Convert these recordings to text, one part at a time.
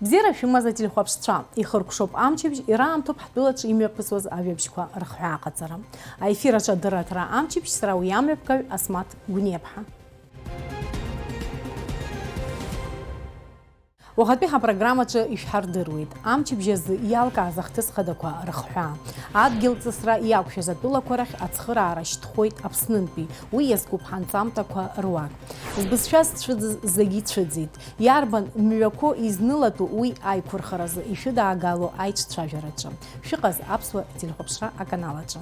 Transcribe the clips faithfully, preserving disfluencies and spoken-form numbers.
Бзиара шәымаз, ателехәаԥшцәа! Ихыркәшоуп амчыбжь, ираамҭоуп ҳтәылаҿы имҩаԥысуаз ажәабжьқәа рыхҳәааҟаҵара. Аефир аҿы адырраҭара амчыбжь, сара уи амҩаԥгаҩ Асмаҭ Гәниаԥҳа. Уахатәи ҳапрограммаҿы ишәҳардыруеит амчыбжь азы иалкааз ахҭыс хадақәа рыхҳәаа. Адгьыл ҵысра иақәшәаз атәылақәа рахь ацхыраара шьҭхоит Аԥснынтәи, уи иазкуп ҳанҵамҭақәа руак. Збызшәа зцәыӡыз зегьы ицәыӡит. Иарбан мҩақәоу изнылатәу уи аиқәырхаразы ишәыдаагало аиҿцәажәараҿы. Шәыҟаз аԥсуа телехәаԥшра аканал аҿы.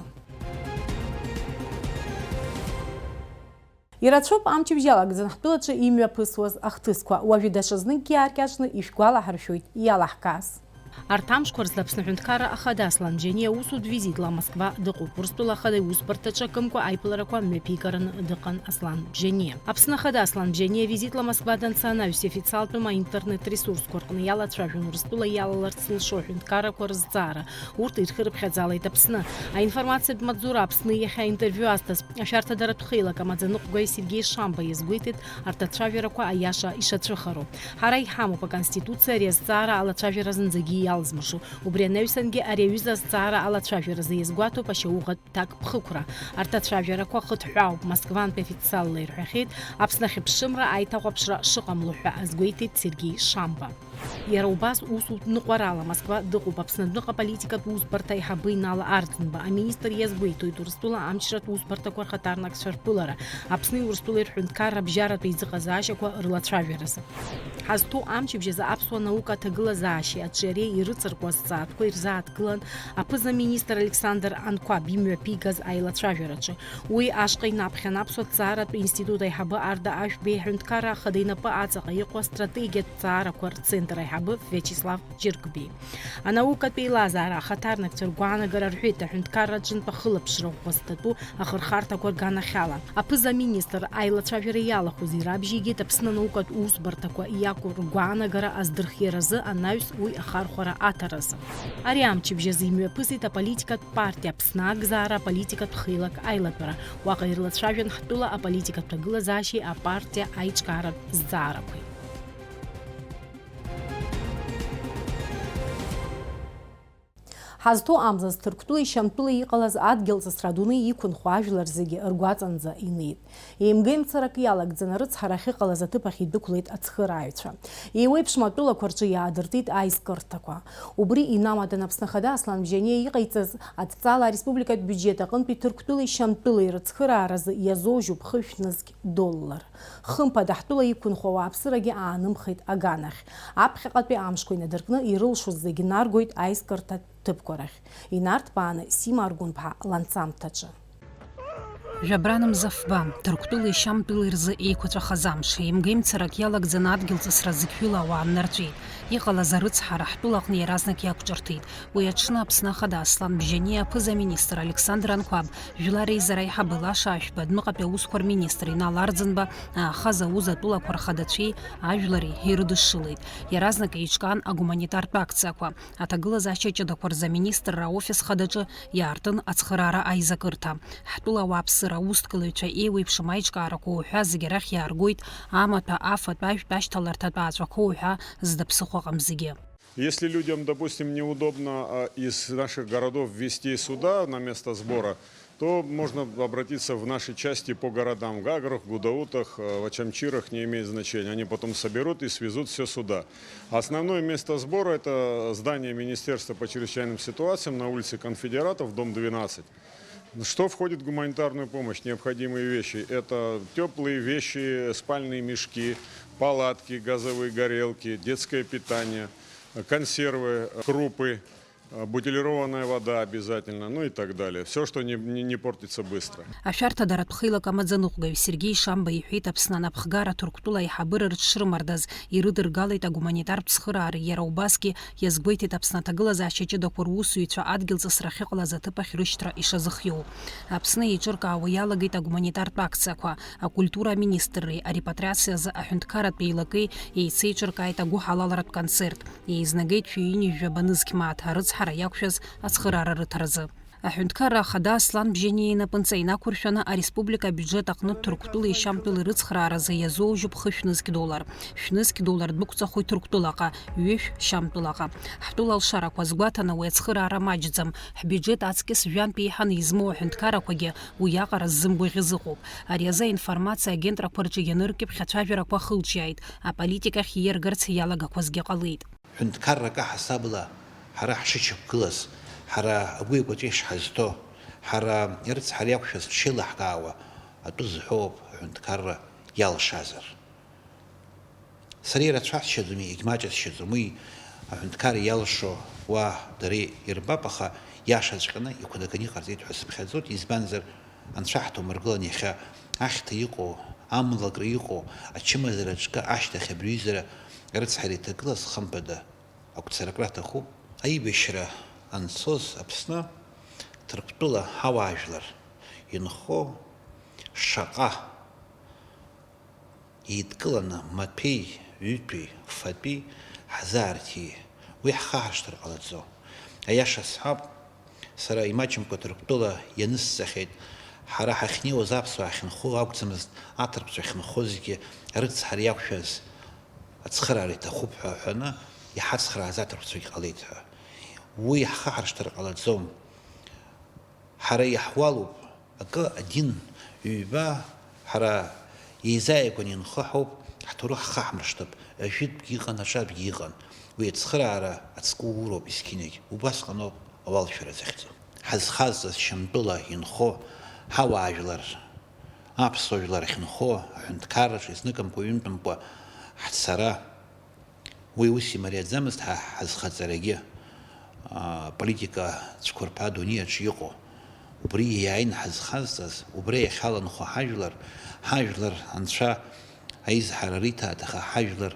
Ирацәоуп амчыбжь иалагӡан ҳтәылаҿы имҩаԥысуаз ахҭысқәа. Уажәы даҽазныкгьы иааркьаҿны ишәгәалаҳаршәоит иалаҳкааз. Арҭ амшқәа рзы Аԥсны аҳәынҭқарра ахада Аслан Бжьаниа усутә визитла Москва дыҟоуп. Урыстәыла ахада иусбарҭаҿы акымкәа аиԥыларақәа мҩаԥигараны дыҟан Аслан Бжьаниа. Аԥсны ахада Аслан Бжьаниа визитла Москва данца анаҩс иофициалтәым аинтернет-ресурсқәа рҟны иалацәажәон Урыстәыла иалаларц зылшо аҳәынҭқаррақәа рызҵаара. Урҭ ирхырыԥхьаӡалеит Аԥсны. Аинформациатә маҵзура Аԥсны иахьа аинтервиу азҭаз ашәарҭадаратә хеилак амаӡаныҟәгаҩ Сергеи Шамба иазгәеиҭеит арҭ ацәажәарақәа аиаша ишацәыхароу. Ҳара иҳамоуп аконституциа ари азҵаара алацәажәара зынӡагьы иалзмыршо. Убри анаҩсангьы ари аҩыза азҵаара алацәажәаразы иазгәаҭоуп ашьауӷатә ҭакԥхықәра. Арҭ ацәажәарақәа хыҭҳәаауп, Москвантәи официалла ирҳәахьеит Аԥсны ахьыԥшымра аиҭахәаԥшра шыҟамло ҳәа азгәеиҭеит Сергеи Шамба. Иара убас усутә ныҟәарала Москва дыҟоуп Аԥснытәыҟа аполитикатә усбарҭа аиҳабы Инал Арӡынба. Аминистр иазгәеиҭоит Урыстәыла амчратә усбарҭақәа рхаҭарнакцәа рԥылара, Аԥсни Урыстәылеи рҳәынҭқарра абжьаратә еизыҟазаашьақәа рылацәажәаразы. Ҳазҭоу амчыбжь азы аԥсуа наука аҭагылазаашьеи аҿиареи ирыҵаркуа азҵаатәқәа ирзааҭгылан аԥыза-министр Александр Анқәаб имҩаԥигаз аилацәажәараҿы. Уи ашҟа инаԥхьан аԥсуа ҭҵааратә институт аиҳабы Арда Ашәбеи аҳәынҭқарра ахада инапы аҵаҟа иҟоу астратегиатә ҭҵаарақәа рцентр аиҳабы Виачеслав Џьыргәбеи. Анаукатә еилазаара ахаҭарнакцәа ргәаанагара рҳәеит аҳәынҭқарра аҿынтә ахылаԥшра ӷәӷәа зҭатәу ахырхарҭақәа рганахьала. Аԥыза-министр аилацәажәара иалахәыз ирабжьеигеит Аԥсны анаукатә усбарҭақәа иақәу ргәаанагара аздырхиаразы, анаҩс уи ахархәара аҭаразы. Ари амчыбжь азы имҩаԥысит аполитикатә партиа Аԥсны Агзаара аполитикатә хеилак аилатәара. Уаҟа ирлацәажәан ҳтәыла аполитикатә ҭагылазаашьеи апартиа аиҿкааратә зҵаарақәеи. Ҳазҭоу амзаз Ҭырқәтәылеи Шьамтәылеи иҟалаз адгьыл ҵысра адунеи иқәынхо ажәлар зегьы ргәаҵанӡа инеит. Еимгеимцарак иалагӡаны арыцҳара ахьыҟалаз аҭыԥ ахь идәықәлеит ацхырааҩцәа. Еиуеиԥшым атәылақәа рҿы иаадыртит аизкырҭақәа. Убри инамаданы Аԥсны Ахада Аслан Бжьаниа иҟаиҵаз адҵала ареспубликатә биуџьет аҟынтәи Ҭырқәтәылеи Шьамтәылеи рыцхырааразы иазоужьуп хышә нызқь доллар. Хымԥада, ҳтәыла иқәынхо ауааԥсырагьы аанымхеит аганахь. Аԥхьаҟатәи амшқәа инадыркны ирылшоз зегьы наргоит аизкырҭа ҭыԥқәа рахь. Инарҭбааны Сима Аргәынԥҳа ланҵамҭаҿы. Жәабран мза фба, Ҭырқәтәылеи Шьамтәылеи рзы еиқәаҵәахаз амш, еимгеимцарак иалагӡаны адгьыл ҵысра зықьҩыла ауаа ннарҵәеит. Иҟалаз арыцҳара ҳтәылаҟны иаразнак иақәҿырҭит. Уи аҽны Аԥсны Ахада Аслан Бжьаниа аԥыза-министр Александр Анқәаб, жәлар реизара аиҳабы Лаша Ашәба, адәныҟатәи аусқәа рминистр Инал Арӡынба, аахаз ауз атәылақәа рхадацәеи ажәлари ирыдышшылеит. Иаразнак еиҿкаан агуманитартә акциақәа. Аҭагылазаашьа ҷыдақәа рзы аминистрра аофис хадаҿы иаартын ацхыраара аизакырҭа. Ҳтәыла ауааԥсыра аусҭгылаҩцәа еиуеиԥшым аиҿкаарақәа уҳәа зегьы арахь иааргоит, амаҭәа, афатә, ажәтә ашьҭаларҭатә ааҵәақәа уҳәа зда ԥсыхәа ыҟам зегьы. Если людям, допустим, неудобно, а, из наших городов везти сюда на место сбора, то можно обратиться в наши части по городам, в Гаграх, Гудаутах, э, в Очамчирах, не имеет значения. Они потом соберут и свезут всё сюда. Основное место сбора — это здание Министерства по чрезвычайным ситуациям на улице Конфедератов, дом двенадцать. Что входит в гуманитарную помощь? Необходимые вещи. Это тёплые вещи, спальные мешки, палатки, газовые горелки, детское питание, консервы, крупы, бутилированная вода обязательно, ну и так далее. Всё, что не, не, не портится быстро. Ашәарҭадаратә хеилак амаӡаныҟәгаҩ Сергеи Шамба иҳәеит, Аԥсны анапхгара Ҭырқәтәыла аиҳабыра рыҽшрымардаз ирыдыргалеит агуманитартә цхыраареи, иара убасгьы иазгәеиҭеит Аԥсны аҭагылазаашьа ҷыдақәа русзуҩцәа адгьыл ҵысра ахьыҟалаз аҭыԥ ахь рышьҭра ишазыхиоу. Аԥсны еиҿыркаауа иалагеит агуманитартә акциақәа. Акультура аминистрреи арепатриациазы аҳәынҭқарратә еилакеи еицеиҿыркааит агәыҳалалратә концерт. Еизнагеит шәи ҩынҩажәаба нызқь мааҭ арыцҳара иақәшәаз ацхыраара рыҭаразы. Аҳәынҭқарра ахада Аслан Бжьаниа инапынҵа инақәыршәаны ареспублика абиуџьет аҟны Ҭырқәтәылеи Шьамтәылеи рыцхрааразы иазоужьуп хышә нызқь доллар. Шәнызқь доллар дәықәҵахоит Ҭырқәтәылаҟа, ҩышә Шьамтәылаҟа. Ҳтәыла алшарақәа азгәаҭаны уи ацхыраара маҷӡам. Ҳбиуџьет аҵкьыс жәантә еиҳаны измоу аҳәынҭқаррақәагьы уи аҟара ззымгәаӷьыз ыҟоуп. Ари азы аинформациа агентрақәа рҿы ианыркьыԥхь ацәажәарақәа ахылҿиааит, аполитикахь ииаргарц иалагақәазгьы ҟалеит. Ҳәынҭқаррак аҳасабала ҳара ҳшычақәгылаз, ҳара агәи агәаҵәеи шҳазҭо, ҳара ирыцҳара иақәшәаз ҳшеилаҳкаауа атәы зҳәоуп аҳәынҭқарра иалшазар. Сара ирацәахсшьаӡом, егьмаҷысшьаӡом, уи аҳәынҭқарра иалшо уа дара ирбап, аха иашаҵәҟьаны иқәнаганы иҟарҵеит ҳәа сыԥхьаӡоит, избанзар, анцәа ҳҭоумыргылан иахьа ахьҭа иҟоу, амлакра иҟоу, ачымазара аҿкы ашьҭахь абри аҩызара рыцҳара иҭагылаз, хымԥада, агәцаракра аҭахуп. Аибашьра анцоз Аԥсны Ҭырқәтәыла ҳауаажәлар инхо шаҟа еидкыланы маҭәеи, ҩытәи, фатәи ҳзаарҭии, уи ҳхаҳаршҭыр ҟалаӡом. Аиаша сҳәап, сара имаҷымкәа Ҭырқәтәыла ианысҵахьеит, ҳара ҳахьнеиуаз аԥсуаа ахьынхо акәӡамызт, аҭырқәцәа ахьынхозгьы рыцҳара иақәшәаз ацхыраара иҭахуп ҳәа ҳәаны иҳацхрааз аҭырқәцәагь ҟалеит ҳәа. Уи ҳхаҳаршҭыр ҟалаӡом. Ҳара иаҳуалуп, акы, адин, ҩба, ҳара еизааигәаны инхо ҳауп, ҳҭоурых ҳхаҳмыршҭып, ажәытәгьы иҟан, аҿатәгьы иҟан. Уи ацхыраара ацкы ууроуп есқьынагь, убасҟаноуп ауалшәара захьӡу. Ҳазхазҵаз Шьамтәыла инхо ҳауаажәлар, аԥсуа жәлар ахьынхо аҳәынҭқарраҿы изныкымкәа-ҩынтәымкәа ҳцара, уи ус имариаӡамызт ҳа ҳазхаҵарагьы, аа, политика цәқәырԥа адунеи аҿы иҟоу. Убри иааины ҳазхазҵаз, убра иахьаланхо ҳажәлар, ҳажәлар анцәа аизҳара риҭааит, аха ҳажәлар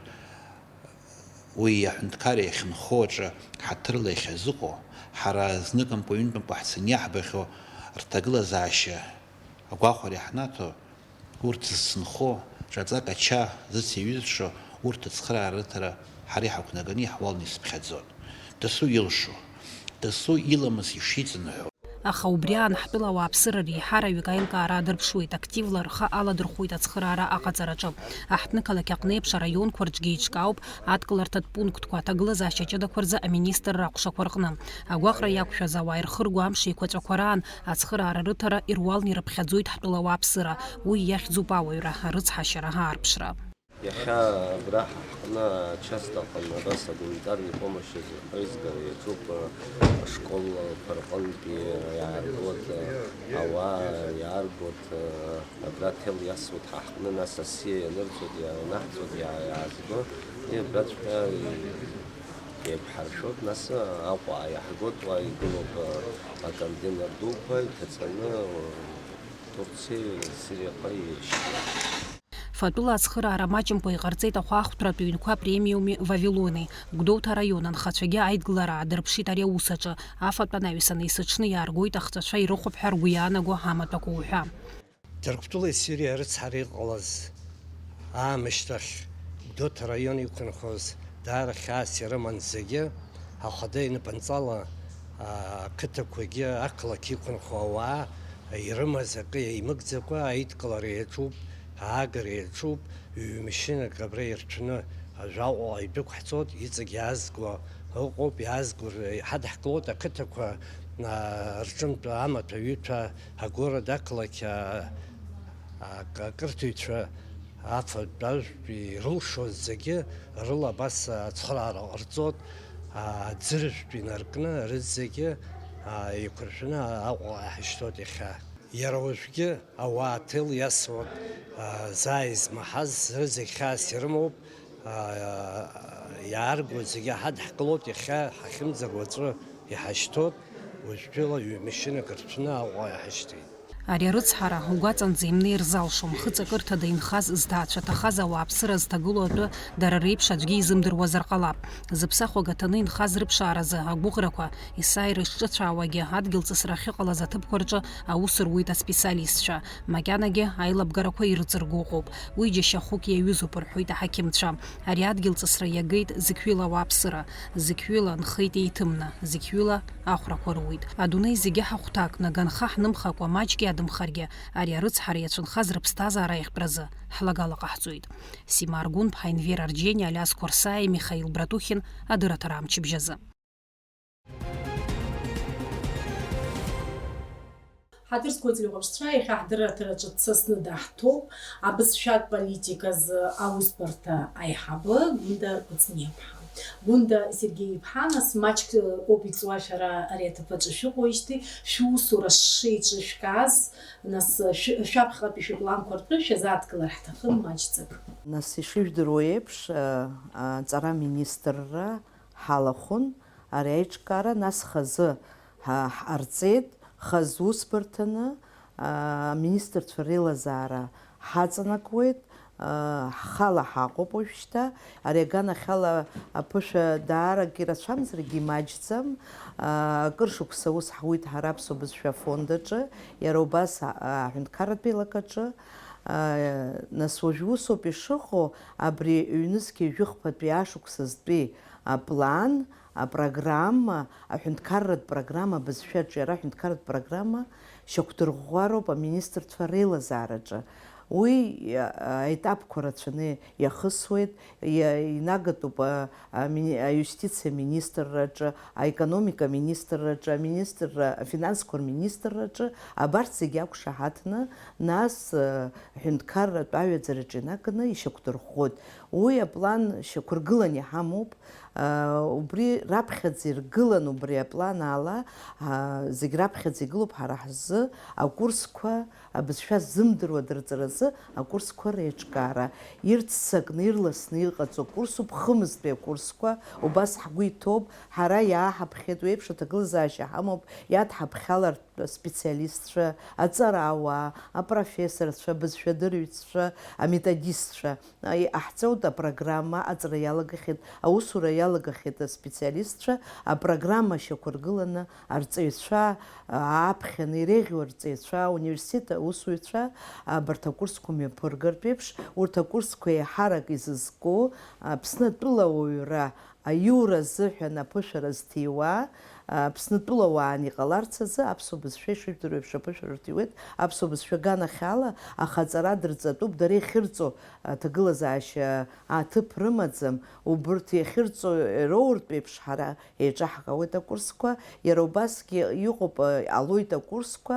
уи аҳәынҭқарра иахьынхо аҿы ҳаҭырла иахьазыҟоу, ҳара зныкымкәа-ҩынтәымкәа ҳцаны иаҳбахьоу рҭагылазаашьа агәахәара иаҳнаҭо, урҭ зыцынхо, ҿаҵак ача зыцеиҩызшо, урҭ ацхыраара рыҭара ҳара иҳақәнаганы иаҳуалны исыԥхьаӡон. Дасу илшо, дасу иламыс ишиҵанаҳәо. Аха убри аан ҳтәыла ауааԥсыра реиҳараҩык аилкаара аадырԥшуеит, активла рхы аладырхәуеит ацхыраара аҟаҵараҿы. Аҳҭнықалақь аҟны еиԥш араионқәа рҿгьы еиҿкаауп адкыларҭатә пунктқәа аҭагылазаашьа ҷыдақәа рзы аминистрра аҟәшақәа рҟны. Агәаҟра иақәшәаз ауаа ирхырго амш еиқәаҵәақәа раан ацхыраара рыҭара ируалны ирыԥхьаӡоит ҳтәыла ауааԥсыра, уи иахьӡуп ауаҩра, арыцҳашьара, аарԥшра. Иахьа абра ҳа ҳҟны ачаст аҟны абас агуманитарни помощь азы аизгара иаҿуп, ашколқәа рҟынтәи иааргоит, ауаа иааргоит, абра ҭел иасуеит ҳа ҳҟны, нас асиа ианырҵоит, ианаҳҵоит, иаа-, иаазго, и абраҵәҟьа еиқәҳаршәоит, нас Аҟәа иаҳгоит, уа игылоуп аконтейнер дуқәа иҭаҵаны Турциеи Сириаҟа еишьҭоуп. Фатәыла ацхыраара маҷымкәа иҟарҵеит ахәаахәҭратә ҩнқәа Премиуми Вавилони. Гәдоуҭа араион анхацәагьы аидгылара аадырԥшит ари аус аҿы. Афатә анаҩсан есыҽны иааргоит ахҵәацәа ирыхәап ҳәа ргәы иаанаго амаҭәақәа уҳәа. Ҭырқәтәылеи Сириа рыцҳара иҟалаз аамышьҭахь Гәдоуҭа араион иқәынхоз даара хьаас ирыман зегьы, ахада инапынҵала ақыҭақәагьы, ақалақь иқәынхо ауаа ирымаз акы еимыгӡакәа аидкылара иаҿуп, аагара иаҿуп, ҩ-машьынак абра ирҭәны ажәаҟәа идәықәҳҵоит, иҵегь иаазго ыҟоуп, иаазго р-, иҳадҳкылоит ақыҭақәа, аа, рҿынтә амаҭәа-ҩыҭәа, агород ақалақь, аа, акырҭыҩцәа, афатә-ажәтә ирылшоз зегьы рыла абас ацхыраара ҟарҵоит, аа, аӡыржәтә инаркны, рызегьы, аа, еиқәыршәаны Аҟәаҟа иҳашьҭоит иахьа. Иара уажәгьы ауаа ҭел иасуан, аа, заа измаҳаз, рызегь хьаас ирымоуп, аа, иаарго зегьы ҳадҳкылоит, иахьа ҳахьымӡар уаҵәы иҳашьҭоуп, уажәтәыла ҩ-машьынак рҭәны Аҟәа иҳашьҭит. Ари арыцҳара угәаҵанӡа имнеир залшом, хыҵакырҭада инхаз, зҭаацәа ҭахаз ауааԥсыра зҭагылоу атәы дара реиԥш аӡәгьы изымдыруазар ҟалап. Зыԥсахәага ҭаны инхаз рыԥшааразы агәыӷрақәа, есааира ишҿыцәаауагьы, адгьылҵысра ахьыҟалаз аҭыԥқәа рҿы аус руеит аспециалистцәа. Макьанагьы аилабгарақәа ирыҵыргәыҟоуп. Уи џьашьахәык иаҩызоуп, рҳәоит аҳақьымцәа. Ари адгьылҵысра иагеит зықьҩыла ауааԥсыра. Зықьҩыла нхеит еиҭымны, зықьҩыла ахәрақәа руит. Адунеи зегьы ҳахәҭакны, ганха ҳнымхакәа, маҷк иадымхаргьы, ари арыцҳара иацәынхаз рыԥсҭазаара аиӷьтәразы ҳлагала ҟаҳҵоит. Сима Аргәынԥҳа, Енвер Арџьениа, Алиас Қәарсаиа, Михаил Братухин, адырраҭара амчыбжьазы. Ҳаҭыр зқәу ателехәаԥшцәа, иахьа ҳдырраҭараҿы дсасны даҳҭоуп абызшәатә политиказы аусбарҭа аиҳабы Гәында Кәыҵниаԥҳа. Гәында Сергеи-иԥҳа, нас маҷк, э, ауп иҵуа шәара ари аҭыԥ аҿы шәыҟоуижьҭеи, шәусура шеиҿышәкааз, нас, э, шә-, шәаԥхьаҟатәи шәыпланқәа ртәы шәазааҭгылар ҳҭахын маҷӡак. Нас, ишыжәдыруа еиԥш, э, аҵара аминистрра ҳалахәын, ари аиҿкаара, нас хазы ҳа-, ҳҟарҵеит, хазы усбарҭаны, аа, аминистрцәа реилазаара ҳаҵанакуеит, аа, ҳхала ҳаҟоуп уажәшьҭа. Ари аганахьала аԥышәа даарак ирацәамзаргьы имаҷӡам. Аа, акыр шықәса ус ҳуит ҳара аԥсуа бызшәа афонд аҿы, иара убас, аа, аҳәынҭқарратә еилак аҿы. Аа, нас уажә усоуп ишыҟоу, абри ҩнызқьи жәыхԥатәи ашықәсазтәи аплан, апрограмма, аҳәынҭқарратә программа, абызшәаҿы иара аҳәынҭқарратә программа шьақәдырӷәӷәароуп аминистрцәа реилазаараҿы. Уи, а, аетапқәа рацәаны иахысуеит, иа-, инагатәуп, а, амини-, аиустициа министрраҿы, аекономика министрраҿы, аминистрра, афинансқәа рминистрраҿы, абарҭ зегьы ақәшаҳаҭны, нас, а, аҳәынҭқарратә аҩаӡараҿы инаганы ишьақәдырӷәӷәоит. Уи аплан шьақәыргылан иҳамоуп. Убри раԥхьаӡа иргылан, убри аплан ала, зегь раԥхьаӡа игылоуп ҳара ҳзы акурсқәа, абызшәа ззымдыруа дырҵаразы акурсқәа реиҿкаара. Ирццакны, ирласны иҟаҵоу акурсуп, хымызтәи акурсқәа, убас ҳгәы иҭоуп, ҳара иааҳаԥхьеит, уи еиԥш аҭагылазаашьа ҳамоуп, иадҳаԥхьалартә специалистцәа, аҵарауаа, апрофессорцәа, абызшәадырҩцәа, аметодистцәа. Иҟаҳҵоит апрограмма, аҵра иалагахьеит, аусура иалагахьеит аспециалистцәа, апрограмма шьақәыргыланы арҵаҩцәа, ааԥхьаны иреиӷьу арҵаҩцәа, ауниверситет аусзуҩцәа, абарҭ акурсқәа мҩаԥыргартә еиԥш, урҭ акурсқәа еиҳарак изызку, Аԥсны атәылауаҩра аиура азыҳәан аԥышәара зҭиуа, Аԥсны атәылауаан иҟаларц азы аԥсуа бызшәа ишыжәдыруа еиԥш аԥышәара рҭиуеит, аԥсуа бызшәа аганахьала ахаҵара дырҵатәуп, дара иахьырҵо аҭагылазаашьа аҭыԥ рымаӡам, убырҭ иахьырҵо ироуртә еиԥш ҳара еиҿаҳкаауеит акурсқәа, иара убасгьы иҟоуп, иҟалоит акурсқәа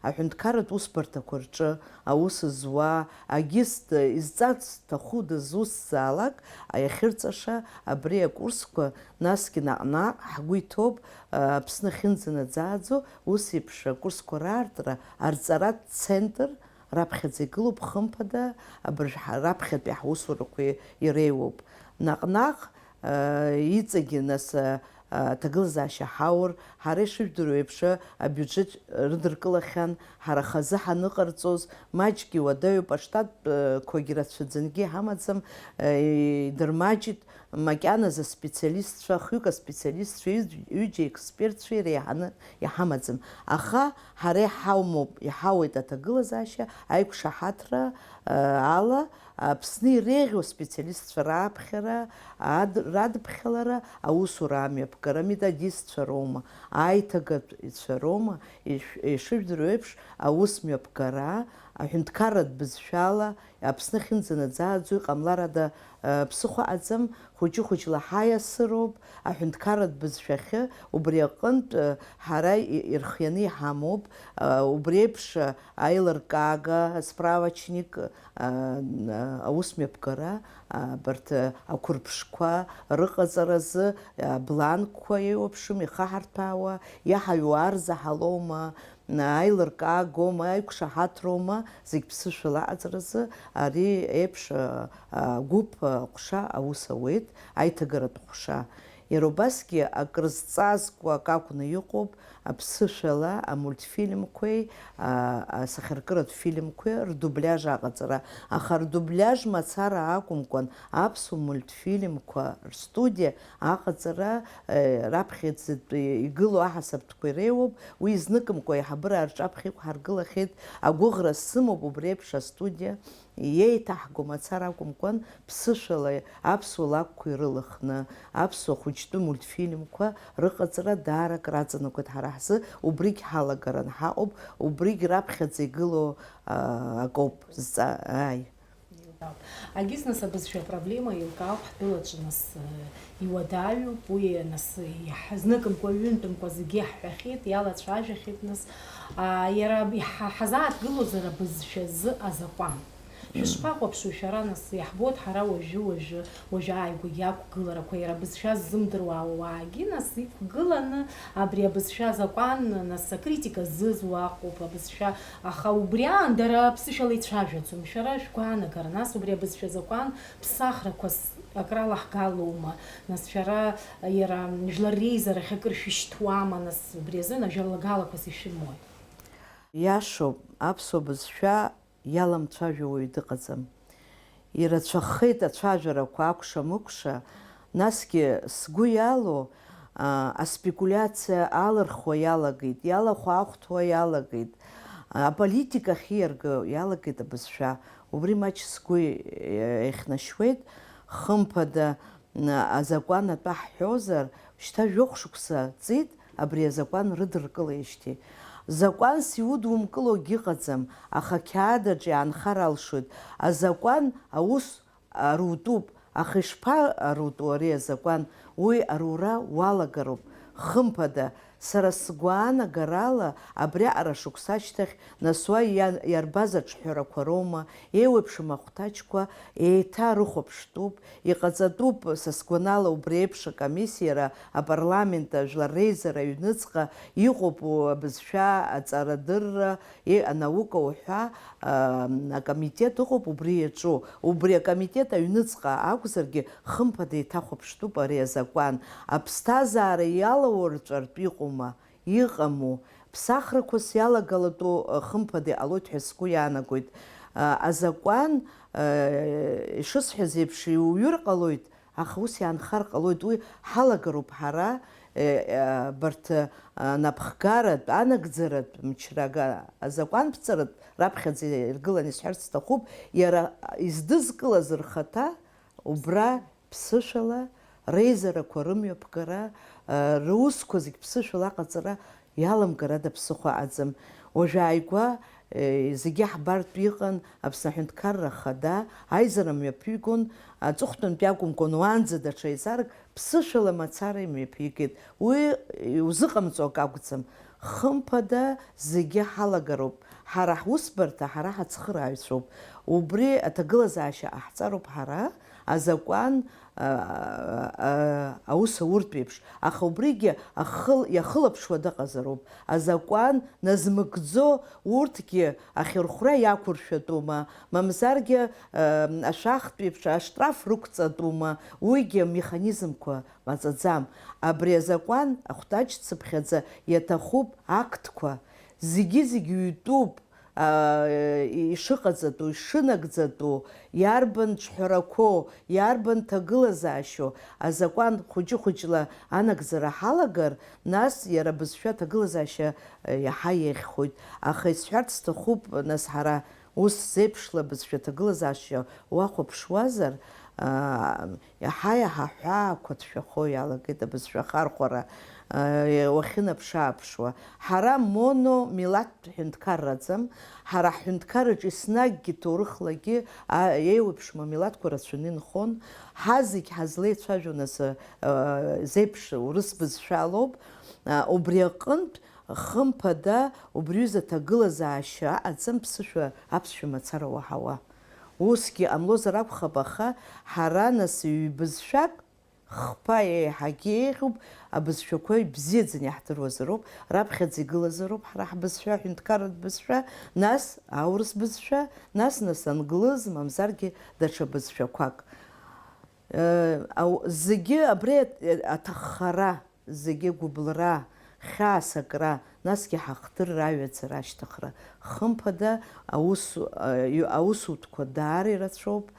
аҳәынҭқарратә усбарҭақәа рҿы аус зуа, агист изҵарц зҭаху дызусҭзаалак иахьырҵаша абри акурсқәа, насгьы наҟ-наҟ ҳгәы иҭоуп, Аԥсны ахьынӡанаӡааӡо ус еиԥш акурсқәа раартра арҵаратә центр раԥхьаӡа игылоуп, хымԥада, абыржә ҳа-, раԥхьатәи ҳусурақәа иреиуоуп. Наҟ-наҟ, э, иҵегьы, нас, э, аҭагылазаашьа ҳаур, ҳара ишыжәдыруа еиԥш, абиуџьет рыдыркылахьан, ҳара хазы ҳаныҟарҵоз, маҷгьы уадаҩуп, аштатқәагьы рацәаӡангьы иҳамаӡам, э, идырмаҷит, макьаназы специалистцәа, хҩык аспециалистцәа, ҩыџьа експертцәа иреиҳаны иҳамаӡам. Аха ҳара иҳаумоуп, иҳауеит аҭагылазаашьа, аиқәшаҳаҭра, э, ала, Аԥсны иреиӷьу аспециалистцәа раԥхьара, ад-, радыԥхьалара, аусура амҩаԥгара, аметодистцәа роума, аиҭагатәицәа роума, ишә-, ишыжәдыруа еиԥш, аус мҩаԥгара, аҳәынҭқарратә бызшәала, Аԥсны ахьынӡанаӡааӡо иҟамлар ада, э, ԥсыхәа аӡам, хәыҷы-хәыҷла ҳаиасыроуп, аҳәынҭқарратә бызшәахьы, убри аҟынтә, э, ҳара и-, ирхианы иҳамоуп, э, убри еиԥш, э, аилыркаага, асправочник, э, э, аус мҩаԥгара, э, абарҭ, э, ақәырԥшқәа рыҟаҵаразы, э, бланкқәа еиуеиԥшым ихаҳарҭәаауа, иаҳаҩу арзаҳалоума, аилыркаагоума, аиқәшаҳаҭроума, зегь ԥсышәала аҟаҵаразы ари еиԥш, а, а, гәыԥ, а, ҟәша аус ауеит, аиҭагаратә ҟәша. Иара убасгьы акрызҵазкуа акы акәны иҟоуп аԥсышәала амультфильмқәеи, а, асахьаркыратә фильмқәеи рдубляж аҟаҵара. Аха рдубляж мацара акәымкәан, аԥсуа мультфильмқәа рстудиа аҟаҵара, э, раԥхьаӡатәи игылоу аҳасабтәқәа иреиуоуп. Уи зныкымкәа аиҳабыра рҿаԥхьа иқәҳаргылахьеит. Агәыӷра сымоуп убри еиԥш астудиа иеиҭаҳго мацара акәымкәан, ԥсышәала аԥсуа лакәқәа ирылыхны, аԥсуа хәыҷтәы мультфильмқәа рыҟаҵара даара акраҵанакуеит ҳара ҳзы, убригь ҳалагаран ҳаҟоуп, убригь раԥхьаӡа игылоу, а, акоуп зҵа-, ааи. Еилкаауп. Агьыс нас абызшәа апроблема еилкаауп ҳтәылаҿы нас, э, иуадаҩуп, уи нас иаҳ-, зныкымкәа, ҩынтәымкәа зегьы иаҳҳәахьеит, иалацәажәахьеит нас. А, иара иҳа-, ҳазааҭгылозар абызшәа азы азакәан. Шәышԥахәаԥшуеи шәара нас, иаҳбоит ҳара уажәы-уажәы, уажәы ааигәагьы ақәгыларақәа, иара абызшәа ззымдыруа ауаагьы нас иқәгыланы абри абызшәа азакәан нас акритика зызуа аҟоуп абызшәа, аха убри аан дара ԥсышәала ицәажәаӡом. Шәара шәгәаанагара, нас убри абызшәа азакәан ԥсахрақәас акралаҳгалоума? Нас шәара иара жәлар реизарахь акыр шәышьҭуама, нас убри азын ажәалагалақәас ишәымои? Иашоуп, аԥсуа бызшәа иаламцәажәо уаҩ дыҟаӡам. Ирацәахеит ацәажәарақәа акәша-мыкәша, насгьы сгәы иалоу, а, аспекулиациа алырхуа иалагеит, иалахәаахәҭуа иалагеит, аполитика ахьиарго иалагеит абызшәа. Убри маҷ сгәы, е-, еихнашьуеит, хымԥада, Н-, азакәан атәы ҳҳәозар, шьҭа жәохә шықәса ҵит абри азакәан рыдыркылеижьҭеи. Закәанс иудумкылогь ыҟаӡам, аха қьаад аҿы иаанхар алшоит. Азакәан аус арутәуп, аха ишԥарутәу ари азакәан? Уи арура уалагароуп. Хымԥада, сара сгәаанагарала, абриаҟара шықәса ашьҭахь нас уа иа-, иарбаз аҿҳәарақәа роума, еиуеиԥшым ахәҭаҷқәа еиҭа рыхәаԥштәуп, иҟаҵатәуп, са сгәанала, убри еиԥш акомиссиара апарламент ажәлар реизара аҩныҵҟа иҟоуп, у-, абызшәа аҵарадырра, и-, анаука уҳәа, а, акомитет ыҟоуп убри иаҿу. Убри акомитет аҩныҵҟа акәзаргьы, хымԥада еиҭахәаԥштәуп ари азакәан. Аԥсҭазаара иалаурҵәартә иҟоума? Иҟаму? Ԥсахрақәас иалагалатәу, э, хымԥада иҟалоит ҳәа сгәы иаанагоит. Э, азакәан, э, ишысҳәаз еиԥш, иуҩыр ҟалоит, аха ус иаанхар ҟалоит, уи ҳалагароуп ҳара, э, э, абарҭ, э, напхгаратә, анагӡаратә мчра ага-, азакәанԥҵаратә раԥхьаӡа иргыланы исҳәарц сҭахуп, иара издызкылаз рхаҭа убра ԥсышәала, реизарақәа рымҩаԥгара, русқәа зегь ԥсышәала аҟаҵара иаламгар ада ԥсыхәа аӡам. Уажәааигәа, зегьы ҳбартә иҟан Аԥсны Аҳәынҭқарра Ахада, аизара мҩаԥигон, аҵыхәтәантәи акәымкәан, уаанӡа даҽа еизарак ԥсышәала мацара имҩаԥигеит. Уи иузыҟамҵо акы акәӡам. Хымԥада, зегьы ҳалагароуп. Ҳара ҳусбарҭа, ҳара ҳацхырааҩцәоуп. Убри аҭагылазаашьа ҟаҳҵароуп ҳара, азакәан, а, а, аус ауртә еиԥш. Аха убригьы ахыл-, иахылаԥшуа дыҟазароуп. Азакәан назмыгӡо урҭгьы ахьырхәра иақәыршәатәума, мамзаргьы, а, ашәахтә еиԥш аштраф рықәҵатәума, уигьы амеханизмқәа маҵаӡам. Абри азакәан ахәҭаҷцыԥхьаӡа иаҭахуп актқәа. Зегьы-зегь ҩтәуп, аа, ишыҟаҵатәу, ишынагӡатәу, иарбан ҿҳәарақәоу, иарбан ҭагылазаашьоу, азакәан хәыҷы-хәыҷла анагӡара ҳалагар, нас иара абызшәа аҭагылазаашьа, э, иаҳа иеиӷьхоит. Аха исҳәарц сҭахуп, нас ҳара ус зеиԥшла абызшәа аҭагылазаашьа уахәаԥшуазар, аа, Иаҳа-иаҳа аҳәаақәа ҭшәахо иалагеит абызшәа ахархәара, уахьынаԥшы-ааԥшуа. Ҳара моно милаҭтә ҳәынҭқарраӡам, ҳара ҳҳәынҭқарраҿы еснагьгьы ҭоурыхлагьы, а, еиуеиԥшым амилаҭқәа рацәаны инхон, ҳазегь ҳазлеицәажәо нас, а, зеиԥш урыс бызшәалоуп, а, убри аҟынтә, хымԥада, убри ҩыза аҭагылазаашьа аҟаӡам ԥсышәа аԥсшәа мацара уаҳауа. Усгьы ҟамлозар акәхап, аха ҳара нас ҩбызшәак, хԥа еиҳагьы еиӷьуп, абызшәақәа ибзиаӡаны иаҳдыруазароуп, раԥхьаӡа игылазароуп ҳара ҳбызшәа, аҳәынҭқарратә бызшәа, нас аурыс бызшәа, нас, нас англыз, мамзаргьы даҽа бызшәақәак. Зегьы абри аҭаххара, зегьы гәыбылра, хьаасакра, насгьы ҳахдырра, аҩаӡара, ашьҭыхра. Хымԥада, аус, аусутәқәа даара ирацәоуп.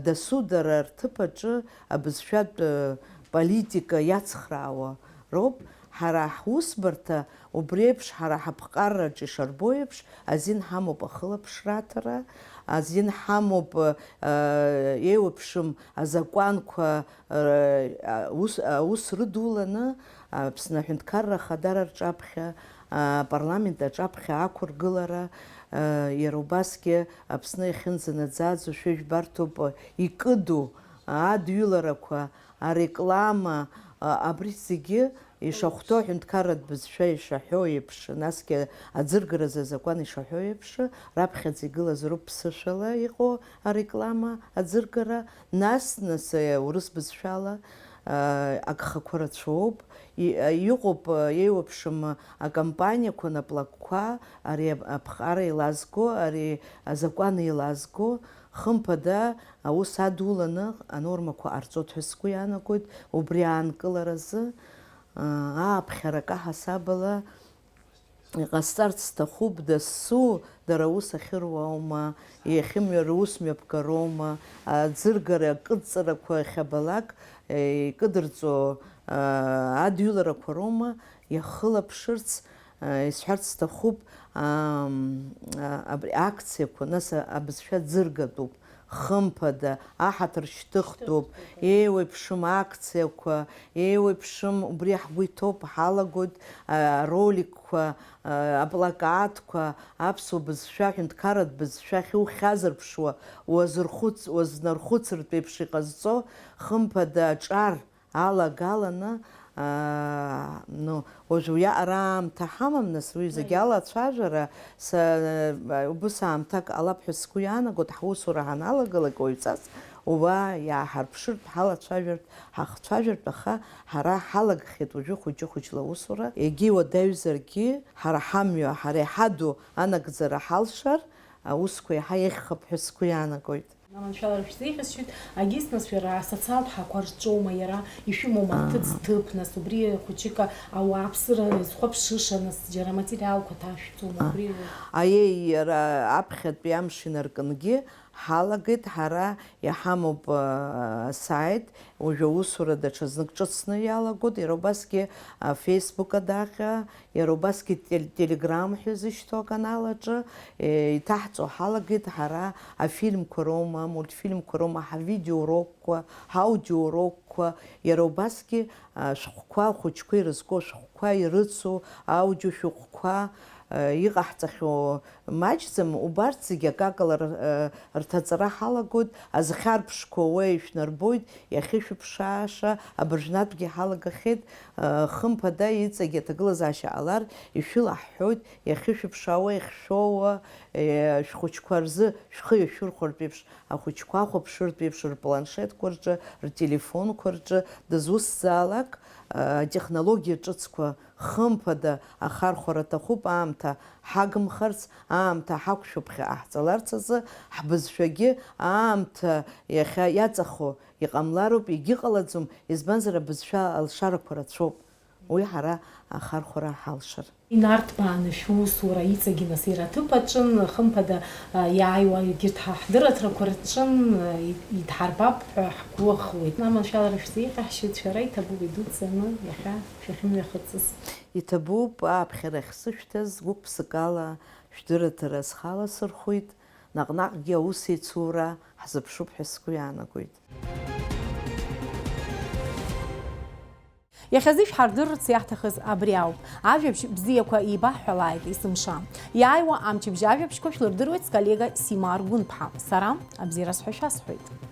Дасу дара рҭыԥ аҿы абызшәатә политика иацхраауа роуп. Ҳара ҳусбарҭа убри еиԥш, ҳара ҳаԥҟарраҿы ишарбо еиԥш, азин ҳамоуп ахылаԥшра аҭара, азин ҳамоуп, еиуеиԥшым азакәанқәа, ус, аус рыдуланы, Аԥсны Аҳәынҭқарра Ахадара рҿаԥхьа, апарламент аҿаԥхьа ақәыргылара, иара убасгьы Аԥсны иахьынӡанаӡааӡо шәыжәбарҭоуп, икыду адҩыларақәа, ареклама, абри зегьы ишахәҭоу аҳәынҭқарратә бызшәа ишаҳәо еиԥш, насгьы аӡыргаразы азакәан ишаҳәо еиԥш, раԥхьаӡа игылаз роуп ԥсышәала иҟоу ареклама аӡыргара, нас, нас, урыс бызшәала, агхақәа рацәоуп, и-, иҟоуп, еиуеиԥшым акампаниақәа, наплакқәа, ари ап-, аԥҟара еилазго, ари азакәан еилазго, хымԥада, аус адуланы анормақәа ҟарҵоит ҳәа сгәы иаанагоит убри аанкыларазы, аа, ааԥхьара акаҳасабала иҟасҵарц сҭахуп, дасу дара аус ахьыруа аума, иахьымҩа рус мҩаԥгароума, аӡыргара акыдҵарақәа иахьабалак, е, икыдырҵо, аа, адҩыларақәа роума иахылаԥшырц, Исҳәарц сҭахуп, абри акциақәа, нас, абызшәа ӡыргатәуп, хымԥада, аҳаҭыр шьҭыхтәуп, еиуеиԥшым акциақәа, еиуеиԥшым, убри ҳгәы иҭоуп, ҳалагоит, ароликқәа, аплакатқәа, аԥсуа бызшәа, аҳәынҭқарратә бызшәа ахьухьазырԥшуа, уазырхәыц-, уазнархәыцыртә еиԥш иҟазҵо, хымԥада, аҿар, алагаланы, аа, ну, уажә уиаҟара аамҭа ҳамам, нас, уи зегь алацәажәара, са, убыс аамҭак ҟалап ҳәа сгәы иаанагоит, ҳусура ҳаналагалак, уаҩҵас уа иааҳарԥшыртә, ҳалацәажәартә, ҳахцәажәартә, аха ҳара ҳалагахьеит уажәы хәыҷы-хәыҷла аусура, егьа иуадаҩзаргьы, ҳара ҳамҩа, ҳара иҳаду анагӡара ҳалшар, аусқәа еиҳа еиӷьхап ҳәа сгәы иаанагоит. Аманшәалара шәзеиӷьасшьоит, агьыс нас шәара асоциалтә ҳақәа рҿоума иара, ишәымоума Аа. ҭыӡ-ҭыԥ, нас убри хәыҷык ауааԥсыра зхәаԥшыша, нас џьара аматериалқәа ҭашәҵома, Аа. убри? Аиеи, иара аԥхьатәи амш инаркынгьы ҳалагеит, ҳара иҳамоуп, а, асаит, уажәы аусура даҽазнык ҿыцны иалагоит, иара убасгьы, а, Facebook адаҟьа, Иара убасгьы тел-, Telegram ҳәа изышьҭоу аканал аҿы, е, иҭаҳҵо ҳалагеит ҳара афильмқәа роума, амультфильмқәа роума, ҳавидеоурокқәа, ҳаудиоурокқәа, иара убасгьы, а, шәҟәқәа, ахәыҷқәа ирызку ашәҟәқәа ирыцу аудиошәҟәқәа, а, иҟаҳҵахьоу маҷӡам, убарҭ зегьы акакала р-, а, рҭаҵара ҳалагоит, азхьарԥшқәа уа ишәнарбоит, иахьышәыԥшааша абыржәнатәгьы ҳалагахьеит, Хымԥада иҵегь аҭагылазаашьа ҟалар, ишәылаҳҳәоит, иахьышәыԥшаауа, иахьшәоуа, шәхәыҷқәа рзы шәхы иашәырхәартә еиԥш, ахәыҷқәа ахәаԥшыртә еиԥш, рпланшетқәа рҿы, ртелефонқәа рҿы, дызусҭзаалак, атехнологиа ҿыцқәа хымԥада ахархәара аҭахуп, аамҭа ҳагымхарц, аамҭа ҳақәшәо ԥхьаҟа ҳҵаларц азы, ҳбызшәагьы аамҭа иахьа иаҵахо Иҟамлароуп, егьыҟалаӡом, избанзар, абызшәа алшарақәа рацәоуп. Уи ҳара ахархәара ҳалшар. Инарҭбааны шәусура иҵегьы нас ираҭыԥ аҿын, хымԥада, а, иааиуа егьырҭ ҳа ҳдырраҭарақәа рҿын, а, и-, идҳарбап ҳәа ҳгәыӷуеит. Аманшәалара шәзеиӷьаҳшьоит, шәара иҭабуп идуӡӡаны иахьа шәахьымҩахыҵыз. Иҭабуп, ааԥхьара ахьсышәҭаз, гәык-ԥсыкала шәдырраҭара схала сырхәит, наҟ-наҟгьы аус еицура ҳзыԥшуп ҳәа сгәы иаанагоит. Иахьазы ишәҳардырырц иаҳҭахыз абри ауп. Ажәабжь бзиақәа еибаҳҳәалааит есымша. Иааиуа амчыбжь ажәабжьқәа шәлырдыруеит сколлега Сима Аргәынԥҳа. Сара абзиара сҳәа шәасҳәоит.